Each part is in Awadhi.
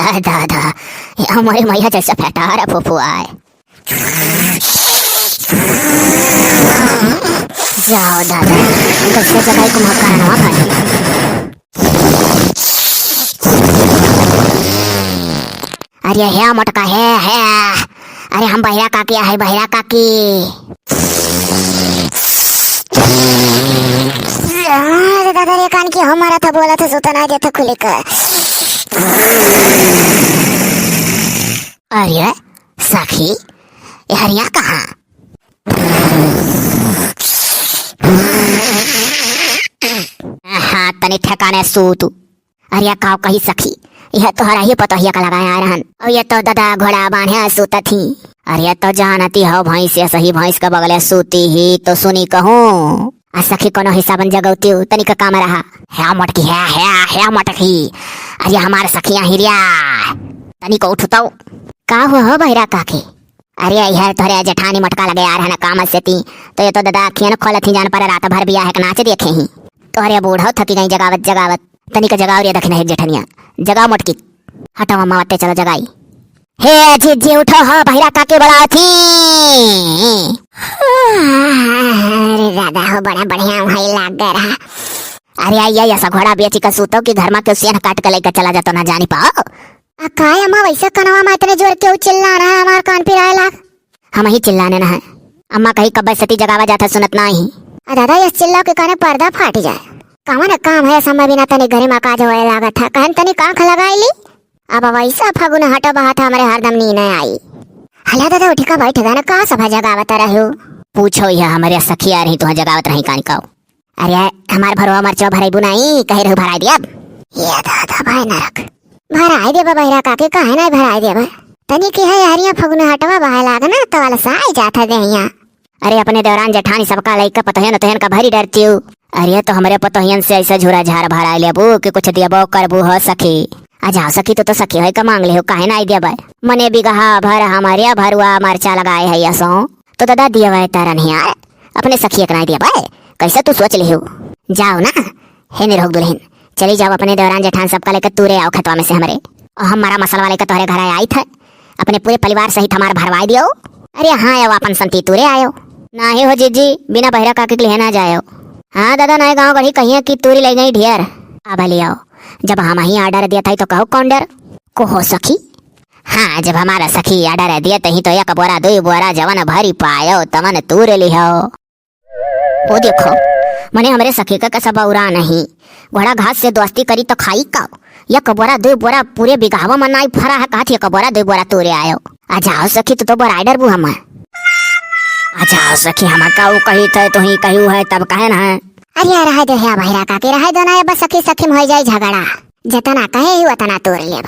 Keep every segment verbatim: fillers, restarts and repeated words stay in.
अरे दादा, ये हमारी मैया जैसे फटारा फुफुआए। जाओ दादा, कैसे जगाई कुम्हकरनवा भाई। अरे हे मोटका, हे, हे। अरे हम बहिरा काकी आहे, बहिरा काकी। अरे दादा रे, कान की हमारा था बोला था, सुता ना देता खुले का। अरे सखी, ये हरिया कहाँ? हाँ, तनी ठिकाने सूत। अरे काव कही सखी, यह तोहरा ही पतोहिया का लगाए आए रहन। और ये तो दादा घोड़ा बांधे सूतत ही। अरे तो जानती हो भैंस, ये सही भैंस के बगले सूती ही तो सुनी कहूँ। आ सखी कोनो हिसाबन जगौती तनिक काम रहा। हे मोटकी, हे, हे, हे मोटकी। अरे हमार सखिया हिरिया, तनिक उठ तो। का हुआ हो बहिरा काकी? अरे यह तोहरे जेठानी मोटका लगे आ रहन काम से ती, तो ये तो दादा अखियन खोलत ही जान पर रात भर बियाह के नाच देखे ही। तोहरे बूढ़ो थकी गई जगावत जगावत। तनिक जगाओ रे दखिना है जेठनिया, जगाओ मोटकी। हटो अम्मा, वत्ते चलो जगाई। हे जिज्जी उठो हो, बहिरा काकी बोलावत ही। अरे दादा हो, बड़ा बढ़िया वही लाग गए रहा। अरे आइए, ऐसा घोड़ा बेची का सूतो कि घर में के उसियन काट के लेके चला जातो ना जानी पाओ। आ काय अम्मा, वैसे कनवा में इतने जोर क्यों चिल्ला रहा है, हमार कान पिराए लाग। हम ही चिल्लाने ना है। अम्मा कही कब्बे सती जगावा जाता सुनत ना ही। आ दादा, यस चिल्ला के काने पर्दा फाट जाए। कवन काम है समय बिना तनी घरे में काज होए लागत है। कहन तनी कांख लगाई ली। अब वैसा फगुन हटो बहात हमरे हरदम नीने आई। हला दादा उठी का बैठ गए ना, का सभा जगावत रहे हो? पूछो यह हमरे सखिया रही तुहाँ जगावत रही कानी काऊ। अरे हमार भरवा मरचवा भराई बुनाई, कहे रहू भराई दिया। ये दादा भाई नरक। भराई देबा बहिरा काकी, काहे नाई भराई देबा? तनी की है हरिया फगुन हटवा बहाए लाग ना, तो अलसाई जात है देहिया। अरे अपने देवरान जेठानी सबका लइका पतोहियन तोहियन का भरी डरती हूँ। अरे तो हमरे पतोहियन से ऐसा झूरा झार भराई लेबू कि कुछ देबो करबू हो सखी। आ जाओ सखी, तू तो सखी होई का मांग ले हो, काहे नाई देबा? मने बिगहा भर हमारे भरुआ मरचा लगाए है यसो। तो दादा दिया वह तारन हियार, अपने सखिया के नाई दिया बाय, कैसे तू सोच लिहू? जाओ ना, हे निरहुक दुल्हन, चली जाओ अपने देवरान जेठान सबका लेकर तूरे आओ खेतवा में से हमरे। और हम मरा मसाला वाले का तोहरे घर आई थे, अपने पूरे परिवार सहित हमार भरवाई दियो। अरे हाँ, आओ अपन संती तूरे आयो। नाही हो जीजी, बिना बहिरा काकी के लिए ना जायो। हाँ दादा, नाई गाँव गढ़ी कहिए कि तूरी ले गई ढेर। अब ले आओ, जब हम ही ऑर्डर दिया था तो कहो कौन डर? को हो सखी? हाँ, जब हमारा सखी ऑर्डर दिए तही तो एक बोरा, दुई बोरा जवन भरी पायो, तवन तूर लिहो। ओ देखो, मने हमरे सखी का कैसा बौरा नहीं। घोड़ा घास से दोस्ती करी तो खाई का? एक बोरा, दुई बोरा पूरे बिगहवा में नाई फरा है, कहत एक बोरा, दुई बोरा तूरे आयो। आ जाओ सखी, तू तो बोरा डरबू हम। आ जाओ सखी, हम का ऊ कही थे, तू ही कहू है, तब कहे ना है। अरे रह दे है बहिरा काकी, रह दो ना, ये बस सखी सखी में हो जाए झगड़ा। जितना कहे ही उतना तोड़ लेब।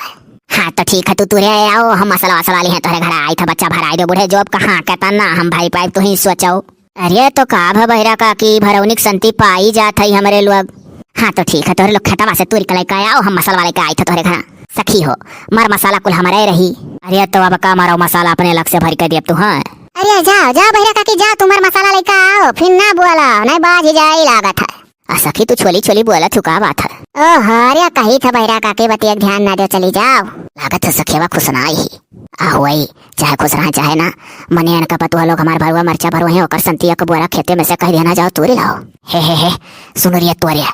हाँ तो ठीक है, तू तूरे आओ, हम मसाला वसाला ली हैं तोहरे घर आई था, बच्चा भराई दे बूढ़े जोब कहाँ के तना हम भाई पाइप, तू ही सोचो। अरे तो का भ बहिरा काकी, भरौनिक संती पाई जात है हमरे लोग। हाँ तो ठीक है, तोहरे लोग खेतवा से तूरी के लेके आओ, हम मसाला वाले के आई था तोहरे घर। सखी हो, मर मसाला कुल हमरे रही। अरे तो अब का मरो मसाला अपने अलग से भर के दियब तू, हाँ। अरे जाओ जाओ बहिरा काकी जाओ, तू मर मसाला लेके आओ, फिर ना बोला, नहीं बाज जाई लागत है। आ सखी, तू छोली छोली बोलत हू, का बात है? ओ हरिया, कही था बहिरा काकी बतिया के ध्यान ना दे, चली जाओ। लागत है सखियवा खुश ना ही। आ हुई, चाहे खुश रहा चाहे ना, मने अनका पतुआ लोग हमार भरुआ मरचा भरुआ है, ओकर संतिया के बोरा खेते में से कह देना जाओ तूरी लाओ। हे हे हे, सुन रिया तोरिया,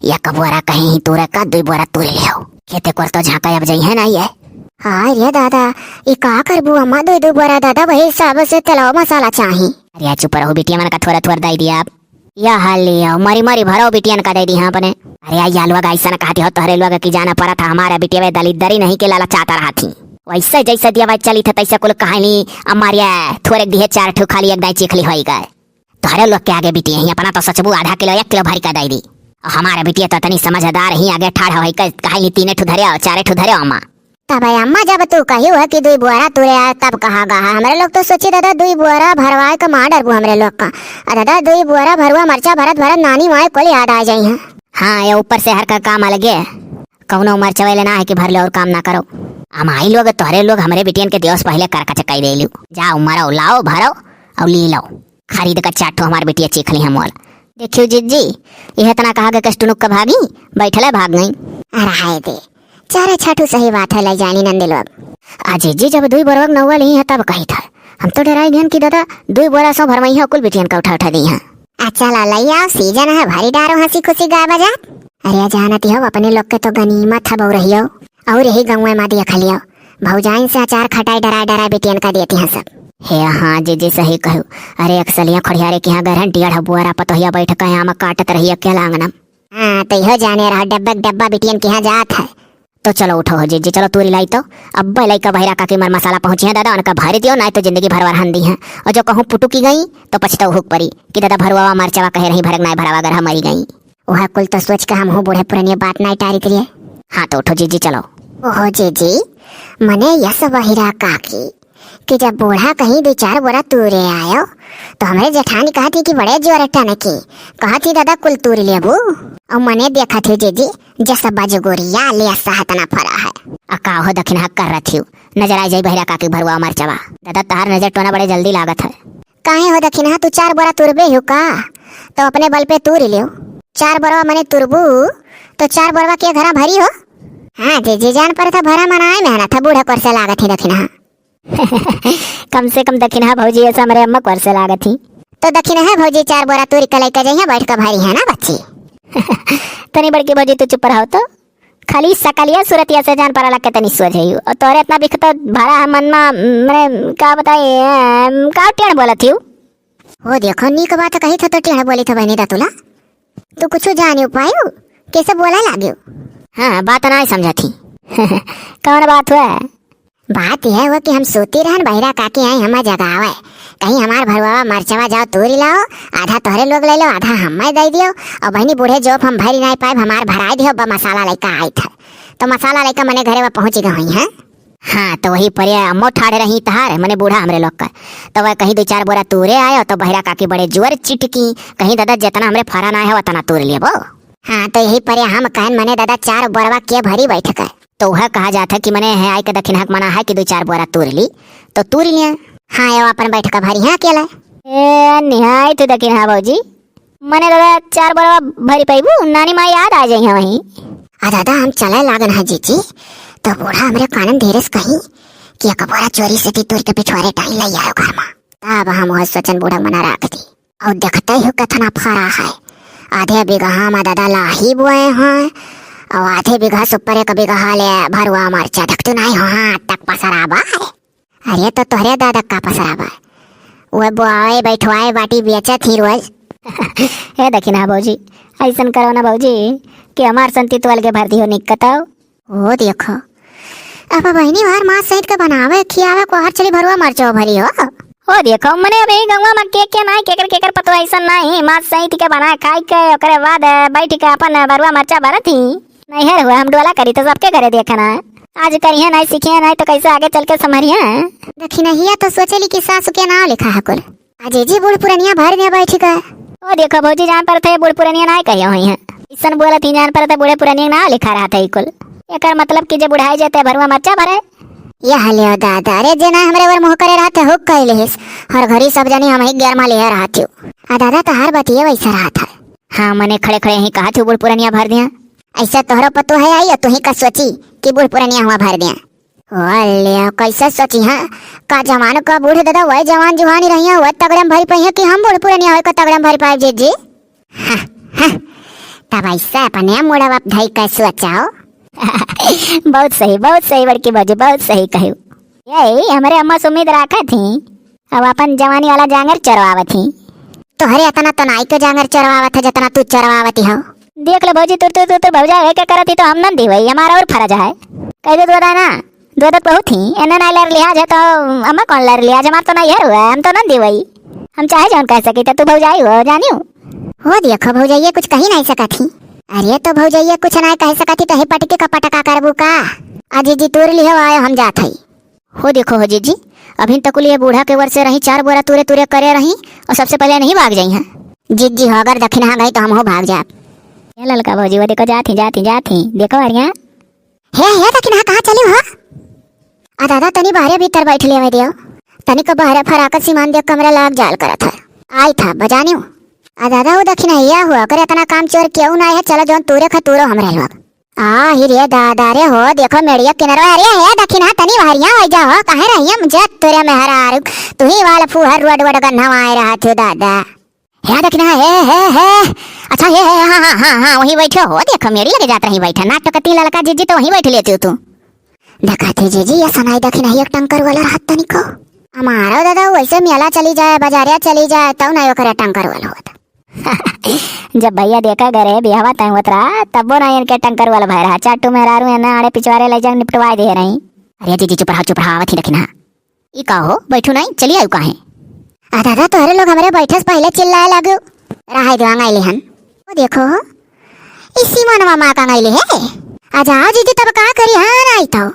या का बोरा कहीं ही तूरे का, दुई बोरा तूरी ले आओ। खेते कोर तो झांका अब जाई है ना ये। हाय रे दादा, ई का करबू अम्मा, दुई दुई बोरा दादा, वही हिसाब से तेलवा मसाला चाही। अरे चुप रहो बिटिया, मन का थोड़ा थोड़ा दे दिया आप। या हाल ले आओ, मरी मरी भरो बिटियन का दे दी हाँ अपने। अरे आई आलुआ गाइसन कहती हो तोहरे लोग की जाना पड़ा था, हमारे बिटिया दलिद्दरी नहीं के लालचाता रहा थी। वैसे जैसे दिया भाई चली थे तैसे कुल कहानी। अमारिया थोड़े दिहे चार ठो खाली एक दाई चिखली होई गए। तोहरे लोग के आगे बिटिया ही अपना तो सचबू आधा किलो एक किलो भरी का दे दी। और हमारे बिटिया तो इतनी समझदार ही आगे ठाढ़ होई के कहानी तीने ठो धरे आओ, चारे ठो धरे आओ अम्मा। तब अम्मा, जब तू कही हुआ कि दुई बोरा तुरे आए, तब कहा गा है। हमरे लोग तो सोची दादा, दुई बोरा भरवाए के मार डरबू हमरे लोग का। आ दादा, दुई बोरा भरुआ मरचा भरत भरत नानी माए कुल याद आ जाई हैं। हाँ, ये ऊपर से हर का काम अलगे। कौनो मरचवे ले ना है कि भर ले और काम ना करो। अमाई लोग, तोहरे लोग हमरे बिटियन के दिवस पहले करकच कई देलू। जाओ, मरो, लाओ, भरो और ली लो। खरीद का चार ठो हमार बिटिया चीख ली हम मोल। देखियो जिज्जी, यह इतना कहा के कष्टुनुक का भागी, बैठले भाग गई। अरे हाय दे, चारे छठू सही बात है, लइ जानी नंदी लोग। आ जीजी जब दुई बोरवा के नौवा लिही है तब कहित है। हम तो डेराइ गएन कि दादा दुई बोरा सौ भरवइहैं, कुल बिटियन का उठा उठा दिहैं। अच्छा ला लइ आओ, सीजन है, भरी डारो हँसी खुसी गाय बजात। अरे जानत हो, अपने लोग के तो गनीमत है बउरहियो। अउर यही गउँवे मा दिया खलियो, भौजाइन से अचार खटाई डराए डराए बिटियन का देती हैं सब। हे हाँ जीजी सही कहू। अरे अक्सलिया खड़ियारे के यहाँ गारंटी अढ़ बुआरा पतोहिया बैठ के आम काटत रही अकेला आंगनम। हाँ, तो इहो जाने रहा, डब्बा के डब्बा बिटियन के यहाँ जात है। तो चलो उठो हो जीजी, चलो तूरी लाई तो। अब्बे लइका बहिरा काकी मर मसाला पहुँची हैं दादा, उनका भरी दियो, नाहीं तो जिंदगी भर वरहन दिहैं। अउर जो कहूँ पुटुकी गई तो पछतउहुक परी कि दादा भरुआ मरचवा कहे रही भरक नाहीं भरावा गरहा मरी गई। वह कुल तो सोच के हमहू बूढ़े पुरनिया बात नाहीं टारित रहिए। हाँ तो उठो जीजी चलो। ओहो जीजी, मने यस बहिरा काकी कि जब बूढ़ा कहीं दुई चार बोरा तूरे आयो, तो हमरे जेठानी कहत ही कि बड़े जोर टनकी, कहत ही दादा कुल तूर लेबू। अउर मने देखत ही जीजी, जस बजगोरिया ले सहतना फरा है। आ का हो दखिनहा करत हिउ, नजर आइ जाई बहिरा काकी भरुआ मरचवा। दादा तहार नजर टोना बड़े जल्दी लागत है। काहे हो दखिनहा, तू चार बोरा तुरबे हिउ का? तो अपने बल पे तूर लेउ। चार बोरवा मने तुरबू, तो चार बोरवा के घरा भरी हो? हाँ जीजी, जान पर था भरा मनाए मेहनत है, बूढ़ा कोर से लागत ही दखिनहा। कम से कम दखिनहा भौजी, ऐसा हमरे अम्मा कोर से लागत ही। तो दखिनहा भौजी चार बोरा तूरी के लइके जइहैं, बैठ के भरी है ना बच्ची। तनी बड़की भौजी तू चुप रहो तो। खाली सकलिया सूरतिया से जान पराला केतनी सोझ हिउ। अउर तोहरे इतना बिखतो भरा है मन मा, मने का बताई, एम, का टेढ़ बोलत हिउ? हो देखो, नीक बात कहित हो तो टेढ़ बोलित हो बहिनी रतुला। तू कुछु जानिउ पाइउ, कइसे बोला लागिउ? हाँ, बात नाहीं समझत ही। कउन बात हुआ? बात यह हुआ कि हम सूती रहन, बहिरा काकी आई हमा जगावे, कहीं हमार भरुआ मरचवा जाओ तूरी लाओ, आधा तोहरे लोग लइ लो, आधा हम्मे दइ दियो, अउर बहिनी बूढ़े जोप हम भरी नाहीं पाइब, हमार भराइ दियो, अब्बा मसाला लइके आइत है। तो मसाला लइके मने घरे वा पहुँची गई हुइहैं। हाँ, तो वही परे अम्मो ठाढ़ रही तहार, मने बूढ़ा हमरे लोग का। तो वह कहीं दुई चार बोरा तूरे आयो, तो बहिरा काकी बड़े जोर चिटकी, कहीं दादा जेतना हमरे फरा नाहीं है, ओतना तूर लेबो। हाँ, तो यही परे हम कहन, मने दादा चार बोरवा के भरी बैठ के। तो वह कहा जात है कि मने है आइ के दखिनहा के मना है कि दुई चार बोरा तूर ली, तो तूर लिए। हाँ, यो अपन बैठ के भरी है अकेले। ए, निहाय तो दखिनहा भौजी, मने दादा चार बोरवा भरी पाइबू, नानी माई याद आ जाई है वहीं। आ दादा, हम चले लागन है जीजी, तो बूढ़ा हमरे कानन धीरे से कही कि एक बोरा चोरी से ती तूर के पिछवारे टाई लइ आयो घर मा। तब हम वह सोचन बूढ़ा मना राख दी। अउर देखते ही केतना फरा है, आधे बीघा मा दादा लाही बोए हैं, अउर आधे बीघा से ऊपर एक बीघा ले भरुआ मरचा, देखते नाहीं हो, हाँ, तक पसरा बा है। अरे तो तोहरे दादा का पसरा बा, वो बोआवे बैठवाए बाटी बेचत ही रोज। हे दखिनहा भौजी, अइसन करो ना भौजी कि हमार संती तो अलगे भर दियो निक कताओ। ओ देखो, अब बहिनी हर मास सहित के बनावे, खियावे, कोहर चली भरुआ मरचो भरी हो। ओ देखो, मने अब यही गउँवा मा के, के नाहीं, केकर, केकर पतो अइसन नाहीं, मास सहित के बनाए खाए के, ओकरे बाद बैठ के अपन भरुआ मरचा भरत ही। नैहर हुआ, हम डोला करी तो सबके घरे देखना है। आज करिहैं नाहीं, सीखिहैं नाहीं, तो कइसे आगे चल के संभरिहैं? दखिनहिया तो सोचेली कि सासु के नाव लिखा है कुल। आ जीजी बूढ़ पुरनिया भर में बैठ गए। ओ देखो भौजी, जान परत है बूढ़ पुरनिया नाहीं कहियो हुइहैं। अइसन बोलत ही जान परत है बूढ़े पुरनिया नाव लिखा रहत है कुल। एकर मतलब कि जे बुढ़ाई जेते भरुआ मरचा भरे। यह ले दादा, अरे जे ना हमरे ओर मुँह करे रहत है, हुक कह लेहिस। हर घरी सब जनी हमही गैर मा लिहे रहत हिउ। आ दादा, तहार बतिये वइसे रहत है। हाँ, मने खड़े खड़े ही कहत हिउ बूढ़ पुरनिया भर दिया। अइसे तोहरो पतो है आई, तुही का सोची कि बूढ़ पुरनिया हुआ भर दिया। ओ ले, कइसे सोची, हाँ? का जवान का बूढ़ दादा, वही जवान जुहानी रहिया, वही तगड़े में भरी पइहैं कि हम बूढ़ पुरनिया होए का तगड़े में भरी पाइब जीजी? हाँ, हाँ, तब अइसे अपने मुड़वा धई के सोचाओ। बहुत सही, बहुत सही बड़की भौजी, बहुत सही कहू। यही हमरे अम्मा से उम्मीद राखत ही, अब अपन जवानी वाला जांगर चरवावत ही। तोहरे अतना तो नाई के जांगर चरवावत है, जतना तू चरवावत हो। देख लो भौजी, तुर, तुर, तुर, तुर भौजाई है, क्या करत ही तो हम नंदी हुई, हमारा और फर्ज है। कह दे दो दाना, दो दत बहुत ही, एने नाई लर लिहाज है तो अम्मा कौन लर लिहाज, हमार तो नैहर हुआ, हम तो नंदी हुई। हम चाहे जौन कह सकी तो तू भौजाई हो, जानियो। हो देखो भौजाइये कुछ कही नाई सकत ही। अरे तो भौजाइये कुछ नाई कह सकत ही तो हे पटके का पटका करबू का? आ जीजी तूर लिहो आयो, हम जात हई। हो देखो हो जीजी, अभी तक ये बूढ़ा के वर से रही, चार बोरा तूरे तूरे करे रही और सबसे पहले नहीं भाग जाई हैं। जीजी हो अगर दखिनहा गई तो हम हो भाग जाब। ये ललका भौजी वो देखो जात ही, जात ही, जात ही। देखो अरिया। हे, हे दखिनहा कहाँ चली हो? आ दादा तनी बहरे भीतर बैठ लेवे दियो। तनी को बहरे फराकत सीमान देख के हमरे लाग जाल करत है। आई था बजानियो। आ दादा वो दखिनहिया हुआ करे इतना काम चोर केहू ना है, चलो जौन तूरे खा तूरो हमरे लोग। आ, ही रे दादा रे हो, देखो मेड़िया किनरवा, अरे हे दखिनहा, तनी बहरिया होइ जा हो, काहे रहिया मुझे तोरे मेहरारू, तू ही वाला फूहर रोड वोड गन्हवाए रहत हो दादा। हे दखिनहा, हे, हे, हे, अच्छा, हे, हे, हाँ, हाँ, हाँ, हाँ, वहीं बैठो हो, देखो मेड़ी लगे जात रही बैठा, नाक टोकती ललका जिज्जी तो वहीं बैठ लेती हो तू। देखा थी जिज्जी, ये सनाई दखिनहा एक टंकर वाला रहत तनिको। हमारो दादा वैसे मेला चली जाए, बाजारिया चली जाए, तब ना ओकरे टंकर वाला होत। जब भैया देखा घरे बियाहवा तय होत रहा, तब्बो ना इनके टंकर वाला भय रहा। चाटू मेहरारू एने आड़े पिछवारे ले जाके निपटवाए दे रही। अरे जिज्जी चुप रहा, चुप रहा, आवत ही दखिनहा। ई का हो, बैठू नहीं, चली आयु काहे? आ दादा, तोहरे लोग हमरे बैठे से पहिले चिल्लाए लागू। रहाई दो, आंगैली हन। ओ देखो, इसी मनवा माँ का आंगैली है। आ जाओ जिज्जी, तब का करी, हाँ, नहीं तो।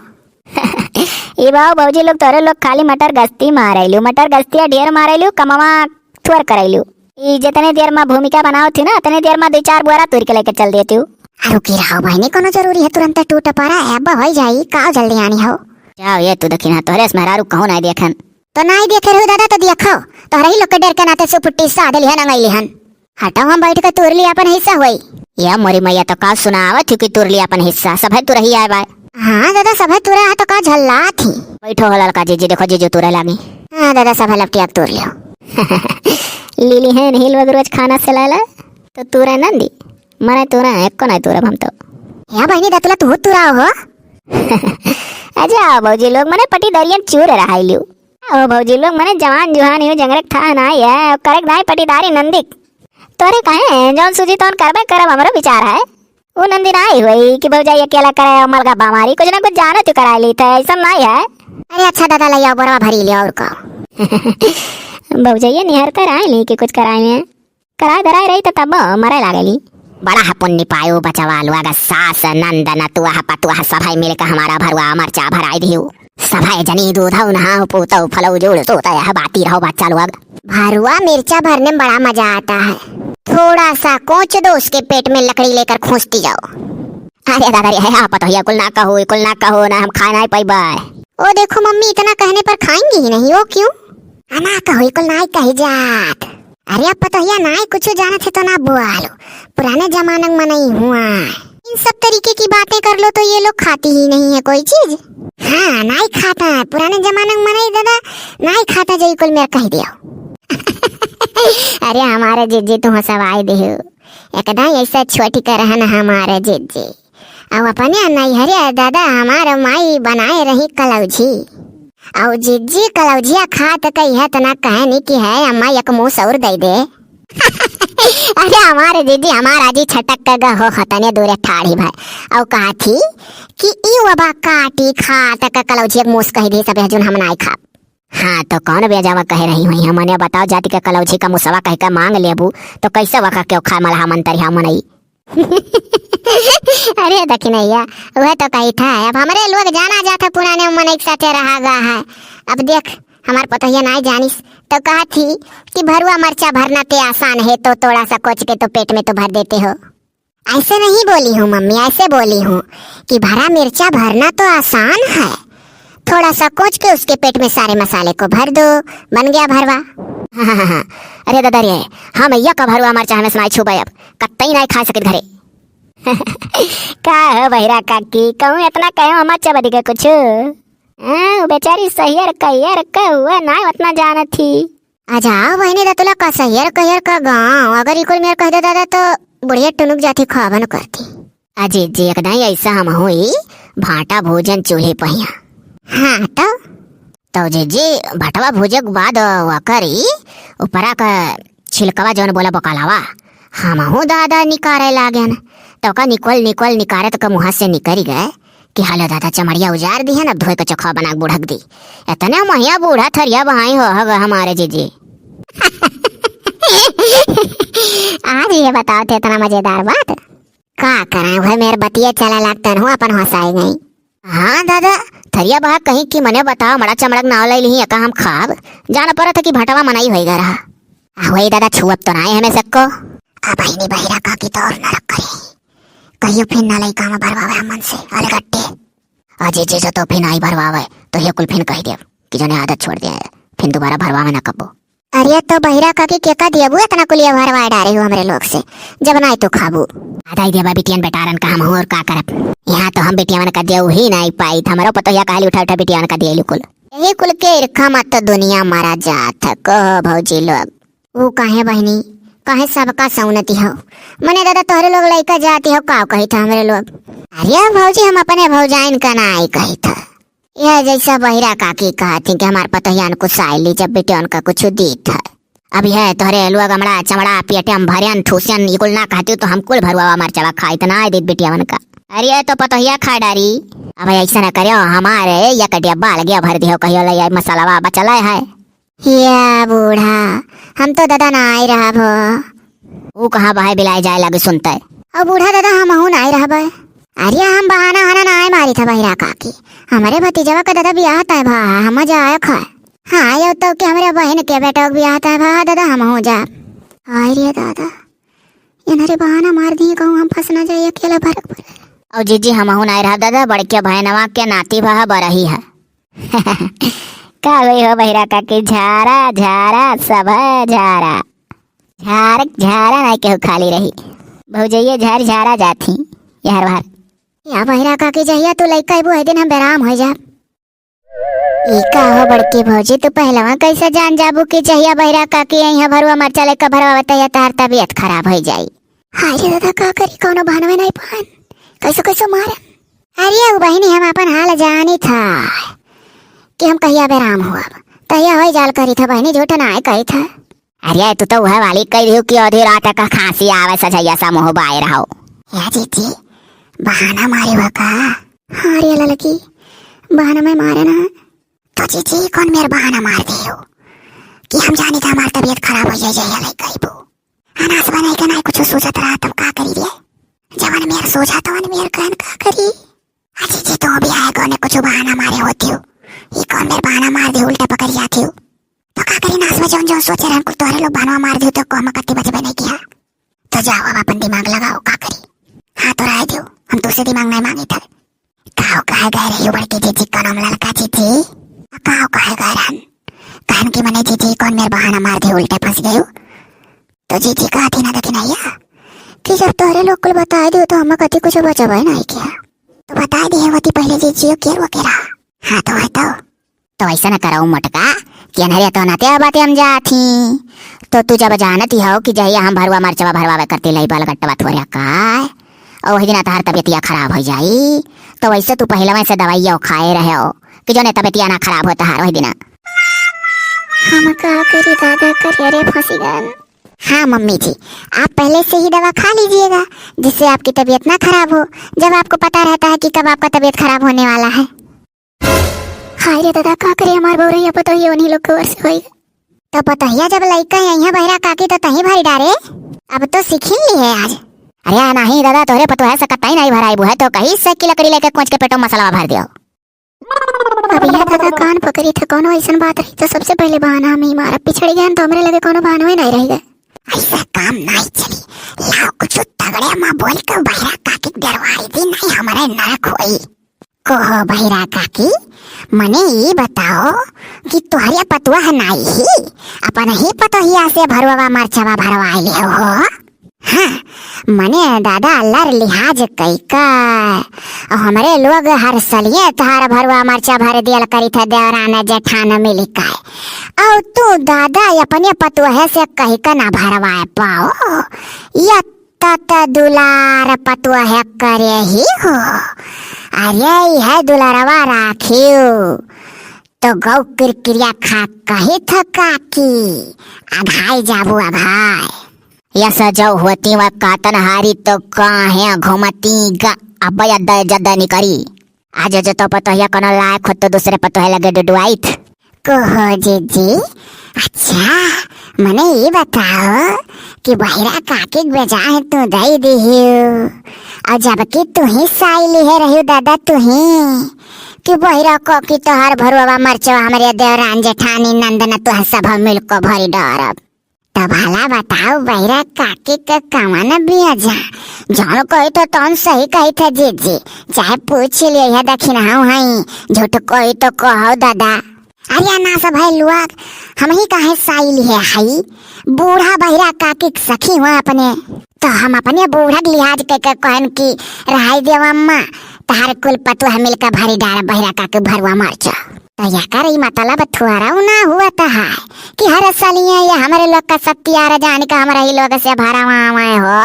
ई बाऊ भौजी लोग तोरे लोग खाली मटर गश्ती मारैलू, मटर गश्तिया ढेर मारैलू, कमवा थोर करैलू। ई जितने देर में भूमिका बनाओ थी ना, उतने देर में दो चार बोरा तोड़ के लेके चल देती हूँ। आ रुकी रहो बहिनी, कोनो जरूरी है तुरंत टूट पड़ा है, अब हो जाई, का जल्दी आनी हो। जाओ ये तू दखिनहा, तोहरे से मेहरारू कहूँ नहीं देखन। तो नहीं देखे रहू दादा, तो देखो, तोहरे ही लोग के डर के नाते सुपुट्टी साध लिहन, आंगैली हन। हटो, हम बैठ के तूर ली अपन हिस्सा होई। या मोरी मैया, तो का सुनावत थी कि तूर ली अपन हिस्सा, सभे तुरही आए बाय। हाँ दादा, सभे तुरे आ तो का झल्ला थी। बैठो हो ललका जिज्जी, देखो जिज्जी तुरे लागी। हाँ दादा, सभे लपटिया के तूर लियो। लीली है नहीं लोग रोज खाना से लाला, तो तुरे नंदी, मने तुरे एको नहीं तुरब हम तो। या बहिनी दतुला तू तुराओ हो। अच्छा भौजी लोग मने पटीदारियन चूर रहाई लियो। ओ भौजी लोग मने जवान जुहान यू जंगरक था ना ये, करक दाई पटीदारी नंदिक। तोरे कहे, जौन सूझी तौन करबे करब, हमरो विचार है। उ नंदी नाई होई कि भौजाई अकेला करे और मलगा बामारी, कुछ ना कुछ जाने तू कराई ली थे, ऐसा नाई है। अरे अच्छा दादा, ले आओ बोरवा भरी ले और का। भौजाइया निहर कर आए ली कि कुछ कराई में। कराए धराए रही तो तब मरे लागेली। बड़ा ह पुण्य पायो बचवा लोग, सास, नंद, नतुआ, पतुआ, सभे मिलके हमारा भरुआ मरचा भराई दियो। सभे जनी दूधौ नहाओ, पूतौ फलौ जोड़ सोता यह बाती रहो बच्चा लोग। भरुआ मिर्चा भरने में बड़ा मजा आता है। थोड़ा सा कोच दो, उसके पेट में लकड़ी लेकर खोंचती जाओ। अरे दादा रे, है आप तो ये कुल ना कहो, ये कुल ना कहो ना, हम खाए ना पाइबा। ओ देखो मम्मी, इतना कहने पर खाएंगी ही नहीं, वो क्यों? आ ना कहो, ये कुल ना कही जात। अरे अब पतोहिया नाई कुछ जानत है तो ना बोलो, पुराने जमाने में मनई हुआ। इन सब तरीके की बातें कर लो तो ये लोग खाती ही नहीं है कोई चीज। हाँ, नाई खाता है, पुराने जमाने में मनई दादा नाई खाता, जो कुल मेरा कह दिया। अरे हमारे जिज्जी तुम सवाई दे हो, एकदम ऐसा छोटी का रहन हमारे जिज्जी। अब अपने नैहरे दादा हमार माई बनाए रही कलौजी। और जिज्जी कलौजिया खात कही है तना कहनी कि है अम्मा एक मुस और दे दे। अरे हमारे जिज्जी हमार आजी छटक के ग हो हतने दूरे ठाड़ी भाई। और कहा थी कि ई वबा काटी खात के कलौजी एक मुस कही दे सब जोन हम नाई खाब। हाँ तो कौन बेजावा कह रही हुई है, मने बताओ जाति के कलौजी का मुसवा कह के मांग लेबू तो कैसे वका क्यों खाए मलहा मंतरिया मनई। अरे दखिनैया, वह तो कही था, अब हमरे लोग जाना जात है पुराने मनई के साथे रहा गा है। अब देख, हमार पतोहिया नाई जानिस, तो कहा थी कि भरुआ मरचा भरना ते आसान है, तो थोड़ा सा कोच के तो पेट में तो भर देते हो। ऐसे नहीं बोली हूँ मम्मी, ऐसे बोली हूँ कि भरा मिर्चा भरना तो आसान है, थोड़ा सा कोच के उसके पेट में सारे मसाले को भर दो, बन गया भरवा। अरे दादा रे, हम या का भरवा मरचा हमें सुनाई छुबे अब, कतई नाई खा सकित घरे। का हो बहिरा काकी, कहूँ इतना कहो हम अच्छा बदी के कुछ? हाँ, बेचारी सहियर कहियर के हुआ ना उतना जानत थी। आ जाओ बहिनी दतुला का सहियर कहियर का गाँव, अगर इकुल मेर कह दे दादा तो बुढ़िया टुनुक जाती खाबन करती। अजी जी एक दाई ऐसा हम हुई भाटा भोजन चूल्हे पहिया। हाँ तो? तो जीजी भटवा भूजे के बाद वकरी ऊपरा का छिलकवा जौन बोला बकलवा, हमहू दादा निकारे लागेन। तो का निकोल निकोल निकारे तो का मुँह से निकरी गए कि हलो दादा चमड़िया उजार दिहन, अब धोए के चोखवा बना के बुढ़क दी। इतने महिया बूढ़ा थरिया बहाई हो हग हमारे जीजी। आज ये बताओ थे इतना मजेदार बात। का करें, वह मेरे बतिया चला लागतन हो, अपन हंसाए गई। हाँ दादा, थरिया बहा कहीं कि मने बताओ, मड़ा चमड़क नाव ले लिही, एका हम खाब। जान परत है कि भटवा मनई होई गा रहा। आ, वही दादा, छुअब तो नाय हमें सक्को। आ बहिनी बहिरा का की तो और नरक करे। कहियो फिर ना लइका में भरवावे हमन से, अलगट्टे। अजी जी जो तो फिर आई भरवावे, तो ये कुल फिर कह देब कि जने आदत छोड़ दिया है, फिर दोबारा भरवावे ना कब्बो। अरे तो बहिरा काकी, केका दियबू इतना कुलिया भरवाए डारे हो हमरे लोग से, जब नाई तू खाबू। आधा ही देबा बिटियन बेटारन का, हम और का करब? यहाँ तो हम बिटियवन का देऊ ही नाई पाइत, हमरो पतोहिया कहली उठा उठा बिटियवन का दियलू कुल। यही कुल के इरखा मत तो दुनिया मारा जात है, कहो भौजी लोग। ऊ काहे बहिनी, काहे सबका सौनती हो? मने दादा तोहरे लोग लइका जाती हो, का कही था हमरे लोग? अरे भौजी, हम अपने भौजाइन का नाई कही था। यह जैसा बहिरा काकी कहत थी कि हमार पतोहियान कुछ आइली जब बेटियन का कुछ दीत है। अब यह तोहरे लोग अमड़ा चमड़ा पेटे में भरियन ठूसियन ई कुल ना कहती तो हम कुल भरुआ मरचवा खाइत ना देत बेटियवन का। अरे तो पतोहिया खा डारी। अब ऐसा ना करियो, हमारे एक डिब्बा अलगे भर दियो, कहियो ले ये मसालावा बचल है। या बूढ़ा, हम तो दादा ना आए रहब हो। ऊ कहाँ बहे बिलाए जाए लगे सुनते। और बूढ़ा दादा, हम हूँ ना आए रहब। अरे हम बहाना हना ना आए मारी था बहिरा काकी। हमारे भतीजवा का दादा बियाह तय भा है, हम जाए खा। हाँ, यो तो कि हमरे बहन के बेटा के बियाह तय भा, दादा हम हूँ जा। अरे दादा, इन्हरे बहाना मार दिए कहूँ हम फंस ना जाए अकेला भरक भरक। और जीजी हम हूँ ना आए रहब दादा, बड़के बहनवा के नाती भा बरही है। का गई हो बहिरा काकी, झारा झारा सब है झारा। झार झारा नहीं केहू खाली रही। भौजैया झार झारा जात ही यार बाहर। या बहिरा काकी, जहिया तू लइका अइबू है दिन हम बेराम हो जाब। ई का हो बड़की भौजी, तू पहलवा कैसे जान जाबू कि जहिया बहिरा काकी यहाँ भरुआ मरचा लेकर भरवा बताइया तहार तबीयत खराब हो जाई। हाय रे दादा, का करी, कौनो बहनवे नहीं पान, कैसो कैसो मारे। अरे उ बहिनी, हम अपन हाल जानी था कि हम कहिया बेराम हुआ, तहिया होई जाल करी था बहिनी, झूठ ना कही था। अरे तू तो वह वाली कह रही कि आधी रात का खांसी आवे सजैया सा मुँह बाए रहो। या जीजी, बहाना मारे हुआ का? हाँ रे ललकी, बहाना मैं मारे ना। तो जीजी कौन मेर बहाना मार दे हो कि हम जानी था हमार तबीयत खराब हो जाए जहिया लइका अइबू। अनास बनाई के ना कुछ सोचत रहा तब का करी रे? जवन मेर सोचा तवन मेर कहन का करी? अच्छा जी, तो भी आए गो ने कुछ बहाना मारे होती हो। ये कौन मेर बहाना मार दे, उल्टा पकड़ जाती हो। तो का करी, नास में जौन जौन सोचे रहन कुल तोहरे लोग बहाना मार दे, तो को हम कत्ती बचबे नहीं किया। तो जाओ अब अपन दिमाग लगाओ, का करी। हाँ तो राय दो, हम तुझसे दिमाग नहीं मांगी था। काव कहे गए रही बड़की जीजी, कौन हम लड़का जीजी? काव कहे गए रहन? कहन की मने जीजी कौन मेर बहाना मार दे, उल्टे फंस गए हो। तो जीजी कहती ना देखी नहीं है कि जब तोहरे लोग कुल बता दो तो हम कत्ती कुछ बचबे नहीं किया। तो बता दिए होती पहले जीजी, के वो के रहा। हाँ तो है तो। तो ऐसा न करो मोटका कि अनहरिया तो नाते बाते हम जात ही। तो तू जब जानत ही हो कि जहिया हम भरुआ मरचवा भरवावे करती लई बलगट्टवा थोड़े का, और वही दिन तहार तबियतिया खराब हो जाई, तो वैसे तू पहले वैसे दवाइया खाए रहे हो कि जो ने तबियतिया ना खराब हो तहार वही दिन। हम का करी दादा, करिया रे फंसी गन। हाँ मम्मी जी, आप पहले से ही दवा खा लीजिएगा, जिससे आपकी तबीयत ना खराब हो, जब आपको पता रहता है कि कब आपका तबीयत खराब होने वाला है। हाय रे दादा, का करे हमार बउरैया पतोहिया उन्हीं लोग के ओर से होई। तो पतोहिया जब लइका यहाँ बहिरा काकी तो तहीं भरी डारे, अब तो सीखी ली है आज। अरे नहीं दादा, तोहरे पतोहिया से कतई नहीं भराई बुहे, तो कहीं से की लकड़ी लेके कोच के पेटो मसाला भर दियो। अब यह दादा कान पकड़ी थे, कोनो ऐसन बात रही तो सबसे पहले बहाना हम ही मारा, पिछड़ी गए तो हमरे लगे कोनो बहाना ही नहीं रह गए। ऐसा काम नहीं चली, लाओ कुछ तगड़े माँ बोल के बहिरा काकी के डरवाई दी, नहीं हमारे नरक होई। कहो बहिरा काकी, मने ई बताओ कि तोहरे पतोह नाई ही, अपन ही पतोहिया से भरुआ मरचवा भरवाई ले हो? हाँ, मने दादा लर लिहाज कई का, और हमरे लोग हर सलिए तोहार भरुआ मरचा भर दियल करी थे देवरान जेठान मिली का, और तू दादा अपने पतोह से कही का ना भरवाए पाओ, या त त दुलार पतोह करे ही हो। अरे यह दुलारवा राखियो तो गौ किरकिरिया खा कही थ काकी, अघाई जाबू अघाई। यस जौ होती व कातन हारी तो काहे घुमती ग अब यद जद निकरी। आज जो तो पतोहिया कोनो लायक हो तो दूसरे पतोहे लगे डुडुआइत। कहो जीजी, अच्छा, मने ई बताओ कि बहिरा काकी के बेजाय तू दई दिहियो, और जबकि तू ही साई लिहे रहियो दादा, तू ही कि बहिरा काकी तोहार भरुआ मरचवा हमरे देवरान जेठानी नंदन तोह सब मिलको भरी डारब। तब भला बताओ बहिरा काकी के कवन बिया जा, जौन कोई तो तौन सही कही थे जीजी, चाहे पूछ लिए यह दक्षिण हऊ हई, झूठ कोई तो कहो दादा। अरे ना सब है लोग, हम ही काहे साई लिहे हई, बूढ़ा बहिरा काकी के सखी हुआ अपने, तो हम अपने बूढ़ा के लिहाज के, के कहन कि रहाई देव अम्मा, तहार कुल पतोह मिलकर भरी डार बहिरा काकी भरुआ मरचा। तो यकर ई मतलब थोड़ा ना हुआ तो है कि हर सालिया ये हमरे लोग का सत्यार जान का हमरा ही लोग से भरवा आवे हो।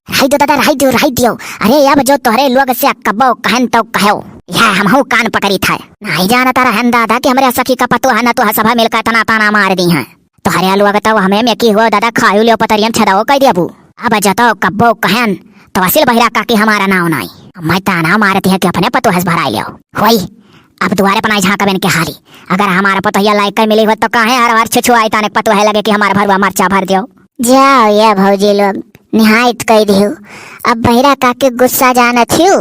रहाई दियो दादा, रहाई दियो, रहाई दियो। अरे अब जो तोहरे लोग से कब्बो कहन तो कहो, यह हमहू कान पकड़ी था। नहीं जानता रहन दादा कि हमरे सखी का पतोह न तो सभा मिलकर तना ताना मार दी हैं। तोहरे लोग तो हमें में की हो दादा, खायू लियो पतरियम छदाओ कह दियाबू। अब जतो कब्बो कहन तो असिल बहिरा काकी हमारा नाव नाई। मैं ताना मारती है कि अपने पतोह से भराई लियो। होई, अब दुआरे पनाई झांकबेन के हाली। अगर हमारा पतोहिया लायक कर मिली हो तो काहे हर हर छुछुआई ताने पतोह लगे कि हमारा भरुआ मरचा भर दियो। जाओ ये भौजी लोग, निहायत कह दियो। अब बहिरा काकी गुस्सा जानत हियो,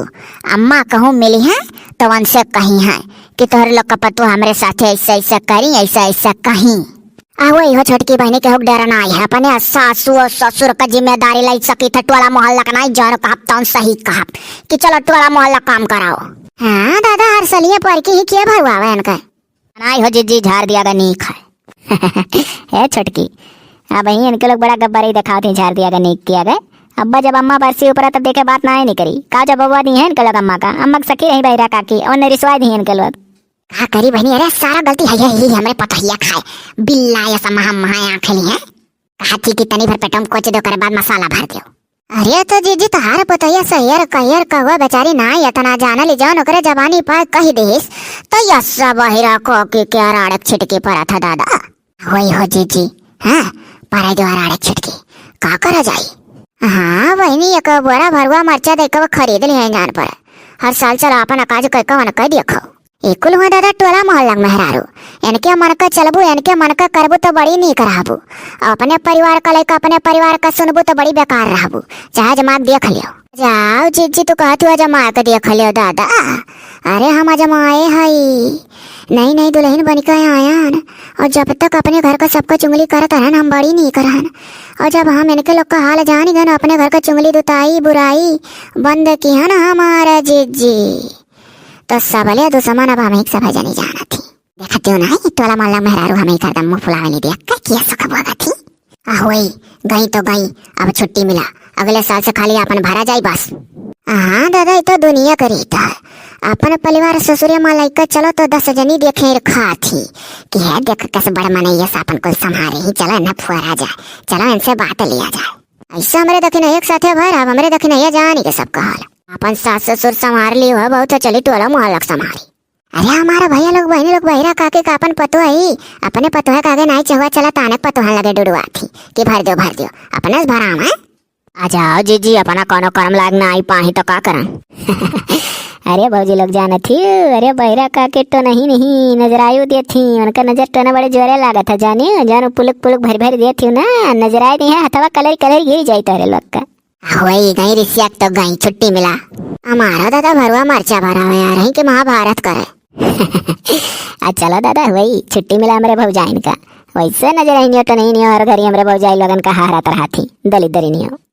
अम्मा कहूँ मिली हैं तो उनसे कही हैं कि तोहरे लोग का पतोह हमरे साथे ऐसे ऐसे करी, ऐसे ऐसे कही। आ वही हो छोटकी बहनी के हुक डर नाई है, अपने सासू और ससुर का जिम्मेदारी लाई सकी थे, टोला मोहल्ला का नाई, जौन कहब तौन सही कहब कि चलो टोला मोहल्ला काम कराओ। हाँ दादा, हर सलिए पर की ही किया भरुआ इनका। नाई हो जिज्जी, झार दिया गा नीक है। हे छोटकी, अब ही इनके लोग बड़ा गब्बर ही दिखावत ही, झार दिया गा नीक किया गए। अब्बा जब अम्मा बरसी ऊपर तब देखे बात ना ही नहीं करी। का जब बबुआ दी है इनके लोग अम्मा का, अम्मा के सखी रही बहिरा काकी, और ने रिसवाई दी है इनके लोग। का करी बहनी, अरे सारा गलती है यही हमरे पतोहिया खाए, बिल्ला ऐसा महा महा आँख ली है। कहा थी कि तनी भर पेटम कोच दो, करे बाद मसाला भर दो। अरे तो जीजी तोहार पतोहिया सहियर कहियर कहुआ बेचारी ना इतना जानली, जौन ओकरे जबानी पाए कही देहिस, तो यस्सा बहिरा काकी के अराड़क छिटकी पड़ा था दादा। होई हो जीजी, हाँ, परे जो अराड़क छिटकी, का करा जाई? हाँ बहिनी, एक बोरा भरुआ मरचा दे के खरीद लिहे जान पर। हर साल चला अपन अकाज कह के उनके देखो। ई कुल हुआ दादा टोला मोहल्ला के मेहरारू। इनके मन का चलबू, इनके मन का करबू तो बड़ी नीक रहबू। अपने परिवार का लइका अपने परिवार का सुनबू तो बड़ी बेकार रहबू। चाहे जमा के देख लियो। जाओ जीजी, तू कहत हुआ जमा के देख लियो दादा। अरे हम अजमाए हई, नई नई दुल्हन बन के आयन, और जब तक अपने घर का सबका चुंगली करत रहन हम बड़ी नीक रहन, और जब हम इनके लोग का हाल जान गए ना, अपने घर का चुंगली दुताई बुराई बंद की है ना हमारा जीजी, तो सबले दुश्मन अब हम एक सफा जनी जानत ही। देखत हो ना, ई टोला मोहल्ला मेहरारू हमें एकदम मुंह फुलावे नहीं दिया, का किया सुख भोगत ही। आ होई, गई तो गई, अब छुट्टी मिला, अगले साल से खाली अपन भरा जाई बस। हाँ दादा, ये तो दुनिया का रीत है। अपन परिवार ससुरे माँ लइका चलो तो दस जनी देखे खात ही कि है देख कस बड़ मनैया से अपन कुल संभारे ही, चलो न फुहरा जाए, चलो इनसे बात लिया जाए। ऐसे हमरे दखिन एक साथे भर, अब हमरे दखिन ये जानी के सबका हाल। अपन सास ससुर संभार ली हो बहुत है, चली टोला मोहल्ला के संभारी। अरे हमारा भैया लोग बहनी लोग बहिरा काके का अपन पतोह ही, अपने पतोह का आगे नाई चहुआ चला तानक पतोहन लगे डुडुआ थी कि भर दियो भर दियो, अपने से भराम है। आ जाओ जीजी, अपना कोनो कर्म लाग ना आई पाही तो का करन। अरे भौजी लोग जानत ही, अरे बहिरा काके तो नहीं नहीं नजरायु दे थी, उनका नजर तो ना बड़े जोरे लागत है जानी, जानो पुलुक पुलुक भर भर दे थी ना, नजराए दी है हथवा कलर कलर गिर जाई तोरे लोग का। होई गई रिसिया तो गई, छुट्टी मिला। हमारा दादा भरुआ मरचा भरा हुआ यार, है कि महाभारत करे। आ चला दादा, होई छुट्टी मिला हमरे भौजाइन का। वैसे नजर आई नियो तो नहीं नियो, हर घड़ी हमरे भौजाई लोगन का हारत रहा थी, दलिद्दरी नियो।